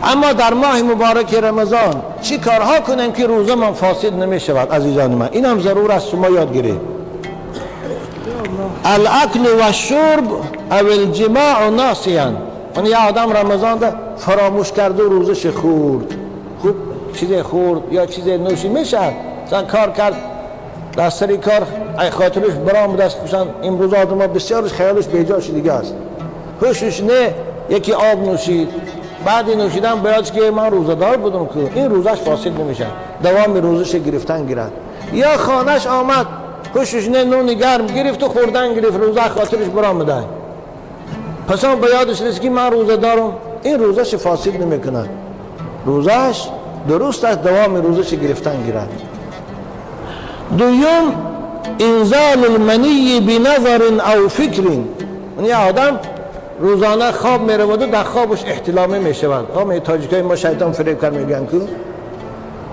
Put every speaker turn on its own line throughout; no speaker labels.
اما در ماه مبارک رمضان چی کارها کنیم که روزه من فاسد نمی شود؟ عزیزان من، این هم ضرور است شما یاد گیرید. الاکل و الشرب او الجماع ناسیا. یعنی یه آدم رمضان ده فراموش کرده و روزش خورد، خوب چیز خورد یا چیز نوشی میشه، مثلا کار کرد در سری کار ای خاطرش برام دست، مثلا امروز آدم ها بسیارش خیالش بیجاش دیگه است، هوشش نه، یکی آب نوشید، بعد نوشیدن بیاد که من روزه‌دار بودم که این روزش فاسد نمیشه، دوام روزش گرفتن گیرد. یا خانش آمد هوشش نه، نون گرم گرفت و خوردن گرفت، روزه خاطرش برام ده، پس هم به یادش رسید که من روزه دارم، این روزش فاسد نمیکنه، روزش درست است، دوام روزش گرفتن گیرد. دوم، انزال المنی بنظر او فکر. یعنی آدم روزانه خواب میرود و در خوابش احتلامی میشود. آه تاجیکای ما شیطان فریب کرد میگن که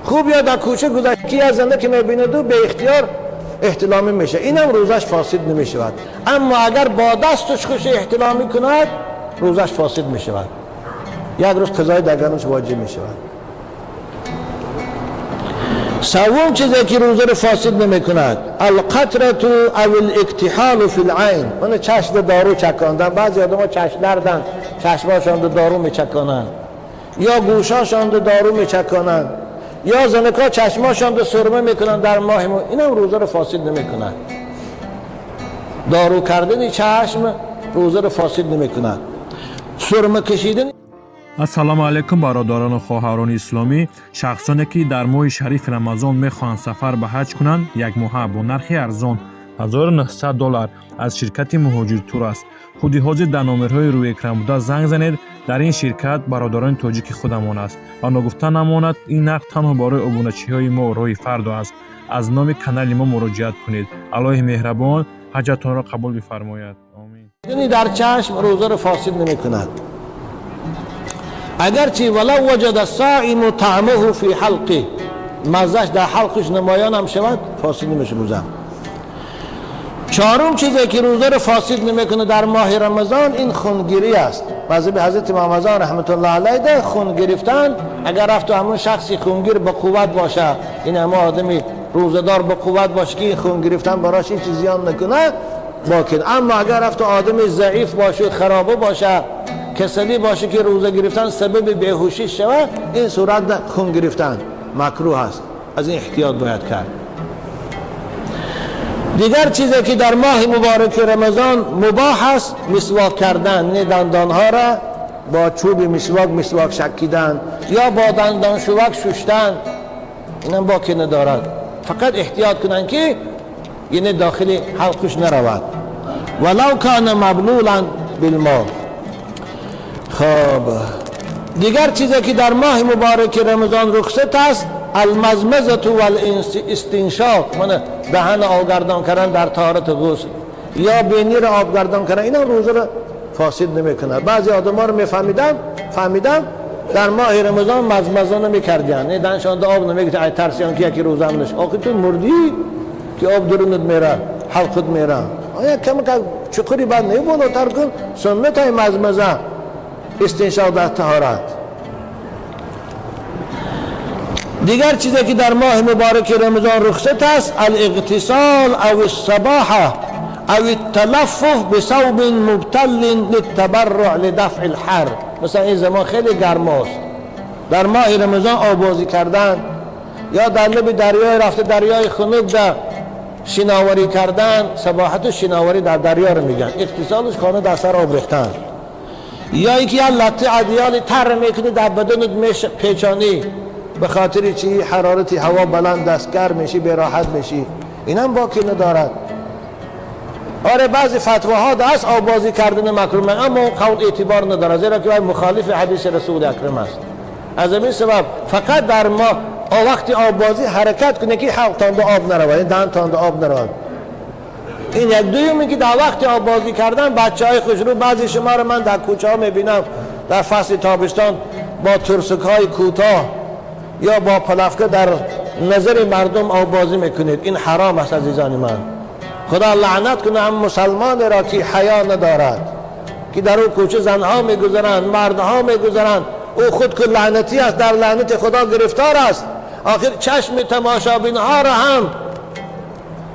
خوب، یا در کوچه گذشت کی از زنده که میبیند و به اختیار احتلامی میشه، اینم روزش فاسد نمیشود. اما اگر با دستش خوش احتلامی کند، روزش فاسد میشود، یک روز قضای دگنش واجب میشود. سوم چیزی که روزه رو فاسد نمیکند، القطرة او الاکتحال فی العین. اون چشم دارو چکاندن. بعضی آدم ها چشم دردن، چشماشان دارو میچکانند یا گوشاشان دارو میچکانند یا زنکا چشماشان به سرمه میکنن در ماه مو، این هم روزه رو فاسد نمیکند. دارو کردن چشم روزه رو فاسد نمیکند، سرمه کشیدن.
Ассалому алайкум, бародарону хоҳарони исломӣ! Шахсоне, ки дар моҳи шарифи Рамазон мехоҳанд сафар ба ҳаҷ кунанд, якмоҳа бо нархи арзон 1900 доллар аз ширкати Муҳоҷиртур аст. Худи ҳозир дар номерҳои рӯи экран буда занг занед. Дар ин ширкат бародарони тоҷики худамон аст ва ногуфта намонад, ин нарх танҳо барои обуначиҳои мо Роҳи Фардо аст. Аз номи канали мо муроҷиат кунед. Аллоҳи меҳрабон ҳаҷатонро қабул бифармояд, омин.
در چشم روزه رو فاسد نمیکند، اگرچه ولو وجد الصائم طعمه فی حلقه، مزهش در حلقش نمایان هم شود، فاسد نمیشه روزه. چهارم چیزی که روزه رو فاسد نمیکنه در ماه رمضان، این خونگیری است. مذهب حضرت امام زمان رحمت الله علیه ده خون گرفتن، اگر رفت و همون شخصی خونگیر با قوت باشه، این همه آدمی روزه‌دار با قوت باشه که این خون گرفتن براش هیچ زیان نکنه، باکن. اما اگر رفت و آدمی ضعیف باشه، خرابه باشه، کسلی باشه که روزه گرفتن سبب بیهوشی شود، این صورت خون گرفتن مکروه است، از این احتیاط باید کرد. دیگر چیزی که در ماه مبارک رمضان مباح است، مسواک کردن، یعنی دندانها را با چوب مسواک مسواک شکیدن یا با دندان شوک ششتن، اینم باکی ندارد. فقط احتیاط کنن که یعنی داخل حلقش نرود، ولو کان مبلولا بالماء. خب، دیگر چیزی که در ماه مبارک رمضان رخصت است، المضمضة والاستنشاق، من دهن آبگردان کردن در طهارت غسل یا بینی را آبگردان کردن، اینا روزه را فاسد نمیکنه. بعضی آدم ها رو میفهمیدم، فهمیدم در ماه رمضان مضمضه نمیکردن، نه دهنشان آب نمیگه، ای ترسیان که یکی روزه هم نشه. آخه تو مردی که آب درونت میره، حلقت میره؟ آیا کم که چقری بعد نه بالاتر کن. سنت های مضمضه، استنشاق در طهارت. دیگر چیزی که در ماه مبارک رمضان رخصت است، الاغتسال او السباحة او التلفف بثوب مبتل للتبرع لدفع الحر. مثلا این زمان خیلی گرم است، در ماه رمضان آبازی کردن یا در لب دریای رفته، دریای خنک در شناوری کردن، سباحت و شناوری در دریا رو میگن. اغتسالش خانه در سر آب ریختن، یا اینکه یه لطه ادیال تر میکنی در بدنت میش پیچانی، به خاطر چی؟ حرارت هوا بلند است، گرم میشی، به راحت میشی، اینم باکی ندارد. آره، بعضی فتواها هست آبازی کردن مکروه، اما قول اعتبار ندارد، زیرا که مخالف حدیث رسول اکرم است. از این سبب فقط در ما وقتی آبازی حرکت کنه که حلق تان آب نرود، دهن تان آب نرود. این یک. دوم که در وقت آب بازی کردن بچه های خوشرو، بعضی شما رو من در کوچه ها میبینم در فصل تابستان با ترسک های کوتاه یا با پلفکه در نظر مردم آب بازی میکنید. این حرام است عزیزان من. خدا لعنت کنه هم مسلمان را که حیا ندارد، که در او کوچه زنها میگذرند، مردها میگذرند. او خود که لعنتی است، در لعنت خدا گرفتار است. آخر چشم تماشابین ها را هم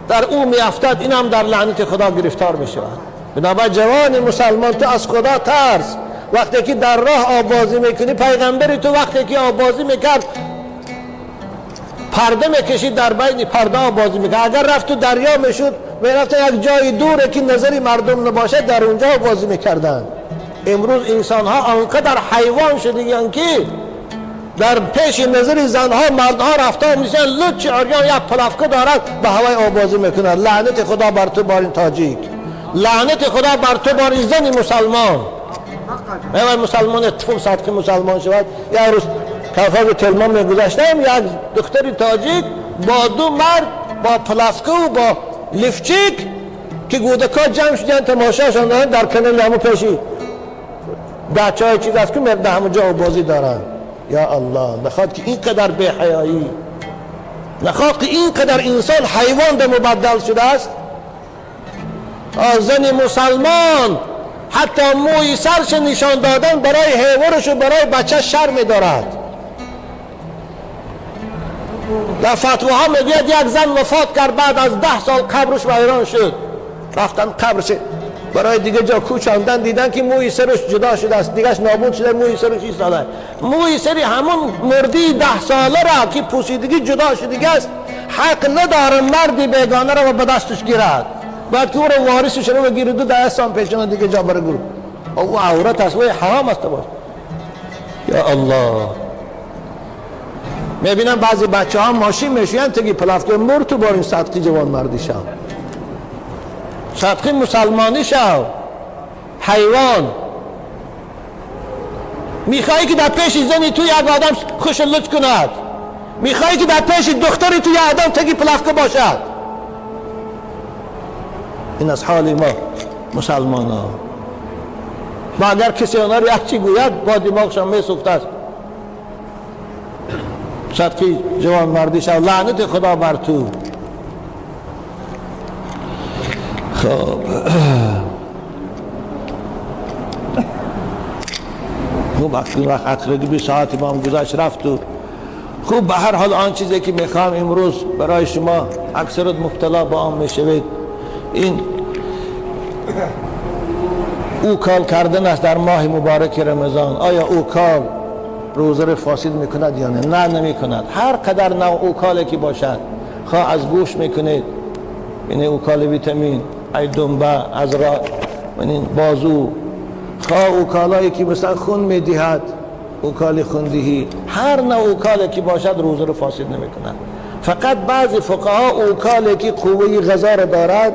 در او میافتد، این هم در لعنت خدا گرفتار می شود. بنابر جوان مسلمان، تو از خدا ترس. وقتی که در راه آبازی میکنی، پیغمبری تو وقتی که آبازی میکرد پرده میکشید، در بین پرده آبازی میکرد. اگر رفت تو دریا میشد، میرفت یک جای دوره که نظری مردم نباشه، در اونجا آبازی میکردن. امروز انسان ها آنقدر حیوان شدگیان که در پیش نظر زنها مردها رفتار میشن، لچ عریان یک پلافکه دارد به هوای آبازی میکنند. لعنت خدا بر تو بار این تاجیک، لعنت خدا بر تو بار این زن مسلمان. ای مسلمان اتفاق صدقه مسلمان شود. یک روز کافه تلمان میگذشتم، یک دختر تاجیک با دو مرد با پلافکه و با لیفچیک که گودکا جمع شدن تماشاشان دارن در کنار همون پیشی بچه های چیز است که مرد همونجا بازی دارن. یا الله، نخواد که اینقدر بی حیایی، نخواد که اینقدر انسان حیوان به مبدل شده است. زن مسلمان حتی موی سرش نشان دادن برای حیوانش و برای بچه شرم دارد. در فتواها میگوید یک زن وفات کرد، بعد از 10 سال قبرش ویران شد. رفتن قبرش برای دیگه جا کوچاندن، دیدن که موی سرش جدا شده است، دیگهش نابود شده، موی سرش ایستاده. موی سری همون مردی 10 ساله را که پوسیدگی جدا شده است، حق نداره مردی بیگانه را به دستش گیرد. بعد که او را وارثش رو بگیره دو دستان پیچانه دیگه جا بره گروه. او عورت است، و حرام است باش. یا الله، میبینم بعضی بچه ها ماشین میشوین تگی پلافکه. مر تو بارین، صدقی جوان مردی شو، صدقی مسلمانی شو. حیوان، میخوایی که در پیش زنی تو یک آدم خوش لطف کند، میخوایی که در پیش دختری تو یک آدم تگی پلافکه باشد. این از حال ما مسلمان ها. و اگر کسی آنها را یک چی گوید با دماغشان میسوخت است. صدقی جوان مردی شو، لعنت خدا بر تو. خب خوب وقت عقربی ساعت ما هم گذشت رفت. و خوب به هر حال آن چیزی که میخوام امروز برای شما، اکثرت مبتلا با آن میشوید، این اوکال کردن است در ماه مبارک رمضان. آیا اوکال روزه را فاسد میکند یا نه؟ نه، نمیکند. هر قدر نوع اوکالی که باشد، خواه از گوش میکنید، یعنی اوکال ویتامین ای دنبه از را یعنی بازو، خواه اوکالایی که مثلا خون میدهد، اوکال خوندهی، هر نوع اوکالی که باشد روزه را فاسد نمیکند. فقط بعضی فقها اوکالی که قوه غذا را دارد،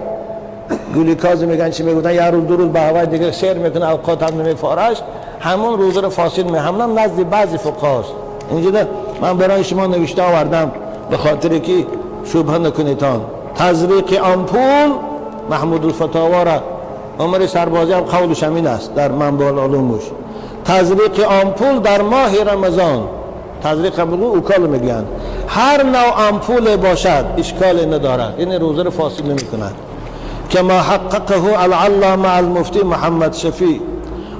گلوکاز میگن چی میگن، یه روز دو روز به هوای دیگه سیر میکنه، اوقات هم نمیفارش، همون روزه رو فاسد می، همون نزد بعضی فقهاست. اینجا من برای شما نوشته آوردم به خاطر که شبهه نکنیتان. تزریق آمپول، محمود الفتاوا را عمر سربازی هم قولش همین است در منبع العلومش. تزریق آمپول در ماه رمضان، تزریق آمپول اوکال میگن، هر نوع آمپول باشد اشکال ندارد، یعنی روزه رو فاسد نمیکند. كما حققه العلامة المفتي محمد شفيع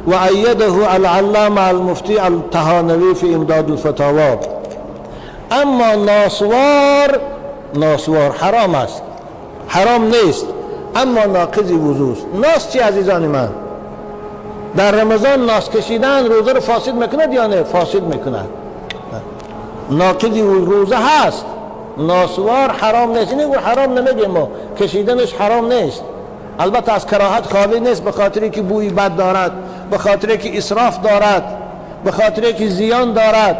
وأيده العلامة المفتي الطهانوي في إمداد الفتاوى. اما ناسوار، ناسوار حرام است، حرام نیست، اما ناقض وضو است. ناس چی عزیزان من؟ در رمضان ناس کشیدن روزه رو فاسد میکند یا نه؟ فاسد میکند، ناقض روزه هست. ناسوار حرام نیست، اینه حرام نمیگیم ما، کشیدنش حرام نیست، البته از کراهت خالی نیست، به خاطری که بوی بد دارد، به خاطری که اسراف دارد، به خاطری که زیان دارد،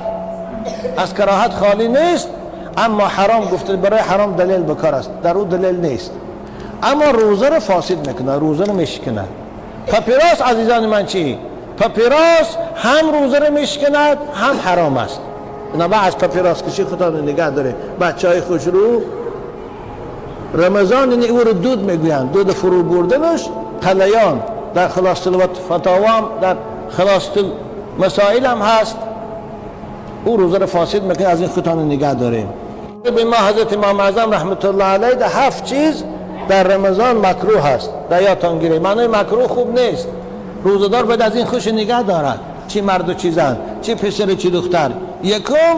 از کراهت خالی نیست، اما حرام گفته برای حرام دلیل بکار است، در او دلیل نیست، اما روزه رو فاسد میکنه، روزه رو میشکنه. پاپیروس عزیزان من چی؟ پاپیروس هم روزه رو میشکند هم حرام است. نه از پاپیروس کشی خدا نگه داره بچه های خوش رو. رمضان یعنی او رو دود میگویند، دود فرو بردنش قلیان در خلاص الفتاوا، در خلاص مسائل هم هست، او روزه رو فاسد میکنه، از این خودتان نگه داریم. به ما حضرت امام اعظم رحمت الله علیه ده 7 چیز در رمضان مکروه هست، در یادتان گیره. معنی مکروه خوب نیست، روزه‌دار باید از این خوش نگه دارد. چی مرد و چی زن، چی پسر و چی دختر. یکم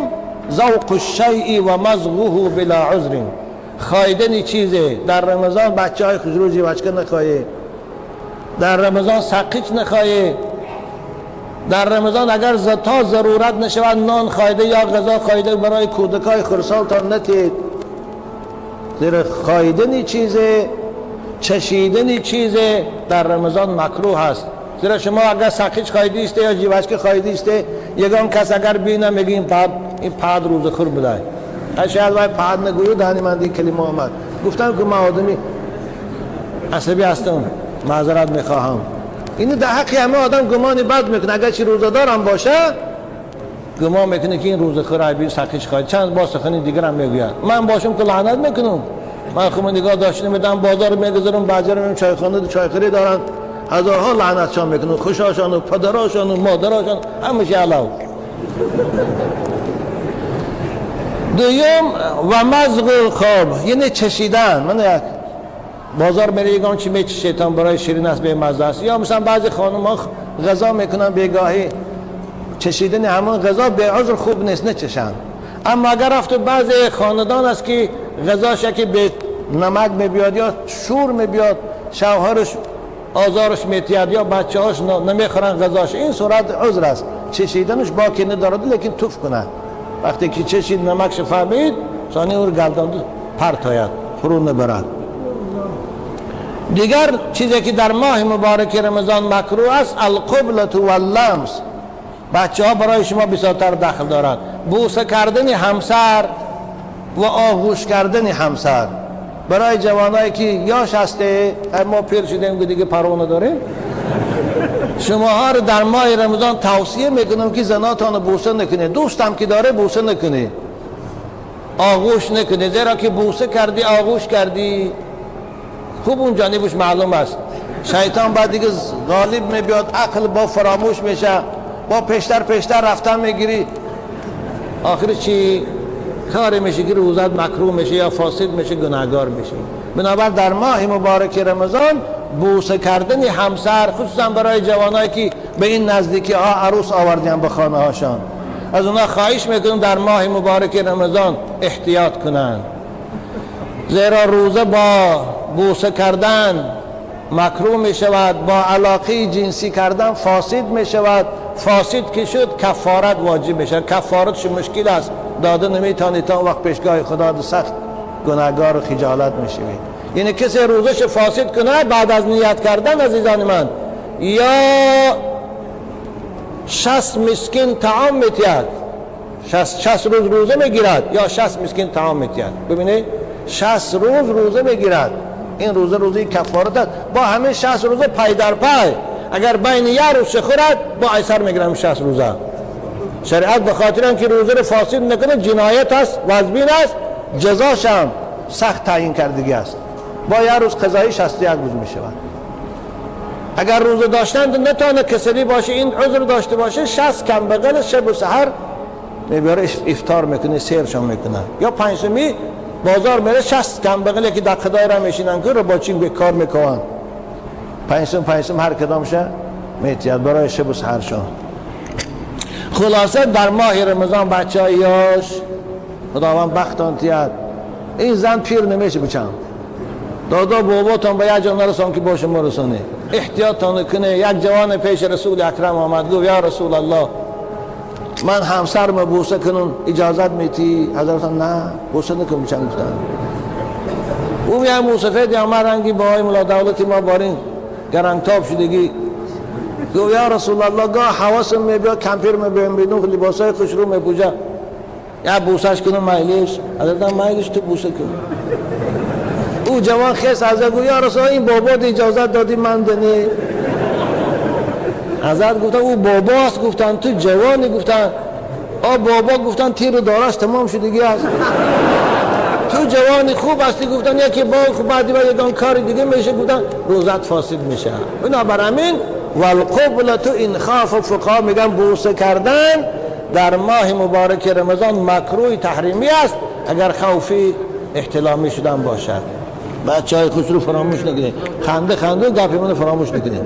ذوق الشیء و مضغه بلا عذر، خایدن چیزه. در رمضان بچه های خضرو جیوچکه نخواهی، در رمضان سقیچ نخواهی، در رمضان اگر تا ضرورت نشود نان خایده یا غذا خایده برای کودکای خرسالتان نتید. زیرا خایدن چیزه، چشیدن چیزه در رمضان مکروه است. زیرا شما اگر سقیچ خایده ایسته یا جیوچکه خایده ایسته، یگان کس اگر بینه میگه این پاد روزه خور بوده. شاید وای پاد نگویو دهنی من این کلمه آمد. گفتم که من آدمی عصبی هستم، معذرت میخواهم. اینو در حق همه آدم گمان بد میکنه، اگر چی روزه دارم باشه گمان میکنه که این روزه خور عیبی سقیچ خواهد. چند با سخنی دیگر هم میگوید. من باشم که لعنت میکنم، من خود نگاه داشته میدم، بازار میگذارم، بعضی رو میبینم چایخانه چایخوری دارن، هزارها لعنتشان میکنن، خوشاشان و پدراشان و مادراشان، همش علاوه. دوم و مضغ خواب، یعنی چشیدن. من یک بازار میره یگان چی میچشه شیطان برای شیرین است به مزه است، یا مثلا بعضی خانم ها غذا میکنن بیگاهی، چشیدن همون غذا به عذر خوب نیست، نچشن. اما اگر رفت بعضی خاندان است که غذاش که به نمک میبیاد یا شور میبیاد، شوهرش آزارش میتید یا بچه هاش نمیخورن غذاش، این صورت عذر است، چشیدنش باکی ندارد، لیکن توف کنه. وقتی که چشید نمکش فهمید، ثانی او گرداند پرت آید، فرو نبرد. دیگر چیزی که در ماه مبارک رمضان مکروه است، القبلة واللمس. بچه ها برای شما بسیارتر دخل دارند. بوسه کردن همسر و آغوش کردن همسر. برای جوانایی که یاش هسته، ما پیر شدیم که دیگه پروا نداریم، شماها رو در ماه رمضان توصیه میکنم که زناتان بوسه نکنید، دوستم که داره بوسه نکنید، آغوش نکنید، زیرا که بوسه کردی آغوش کردی، خوب اون جانبش معلوم است. شیطان بعد دیگه غالب میبیاد، عقل با فراموش میشه، با پیشتر پیشتر رفتن میگیری، آخر چی کاری میشه که روزت مکروه میشه یا فاسد میشه، گناهگار میشه. بنابر در ماه مبارک رمضان بوسه کردن همسر، خصوصا برای جوانایی که به این نزدیکی ها عروس آوردن به خانه هاشان، از اونا خواهش میکنم در ماه مبارک رمضان احتیاط کنند، زیرا روزه با بوسه کردن مکروه می شود، با علاقه جنسی کردن فاسد می شود، فاسد که شد کفارت واجب می شود. کفارتش مشکل است، داده نمیتونی تا وقت پیشگاه خدا سخت گناهگار و خجالت می شوید. یعنی کسی روزش فاسد کنه بعد از نیت کردن، عزیزان من، یا 60 مسکین طعام میتید، 60 روز روزه میگیرد یا 60 مسکین طعام میتید. ببینید 60 روز روزه میگیرد، این روزه روزه کفارت است. با همه 60 روزه پای در پای، اگر بین یک روز خورد با ایسر میگیرم 60 روزه. شریعت به خاطر اینکه روزه رو فاسد نکنه جنایت است، وزبین است، جزاش هم سخت تعیین کردگی است. با یک روز قضایی 61 روز می شود. اگر روزه داشتن نتانه کسلی باشه، این عذر داشته باشه، 60 کم بغل شب و سحر میبره افطار میکنه، سیرشان میکنه. یا پنجمی بازار میره 60 کم بغل که در خدای را میشینن که رو با چین به کار میکنن، پنجم هر کدامشه میتید برای شب و سحرشان. خلاصه در ماه رمضان بچه های یاش خداوند بختان تید، این زن پیر نمیشه بچم، دادا باباتان به یک جا نرسان که با شما رسانه، احتیاطتان کنه. یک جوان پیش رسول اکرم آمد، گفت یا رسول الله من همسرم بوسه کنم اجازت میتی؟ حضرت نه بوسه نکن بچم. گفتن او میگه موسفید یا من رنگی با های ملا دولتی ما بارین گرنگتاب شدگی. گفت یا رسول الله گاه حواسم میبیا، کمپیر میبیم بیرون، لباسای خوش رو میپوشه، یا بوسش کنم میلش؟ حضرت میلش تو بوسه کن. او جوان خیس از گفت یا رسول الله این بابا اجازت دادی من دنی؟ حضرت گفتن او باباست، گفتن تو جوانی، گفتن آ بابا، گفتن تیر دارش تمام شدگی است، تو جوانی خوب هستی، گفتن یکی با خوب بعدی و یکان کار دیگه میشه، گفتن روزت فاسد میشه. بنابراین والقبلة این خاف، فقها میگن بوسه کردن در ماه مبارک رمضان مکروه تحریمی است اگر خوفی احتلامی شدن باشد. بچه های خوش رو فراموش نکنید، خنده خنده گپی من فراموش نکنید.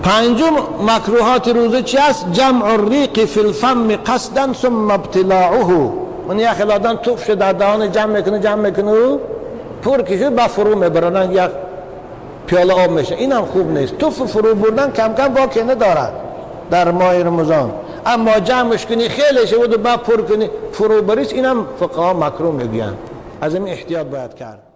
پنجم مکروهات روزه چی است؟ جمع الریق فی الفم قصدا ثم ابتلاعه. من یک آدم توف در دهان جمع میکنه، جمع میکنه و پر کشه، با فرو میبرن، یک پیاله آب میشه. اینم خوب نیست. توف فرو بردن کم کم باکی ندارد در ماه رمضان، اما جمعش کنی خیلی شود و بعد پر کنی فرو بریس، اینم فقها مکروه میگویند. از این احتیاط باید کرد.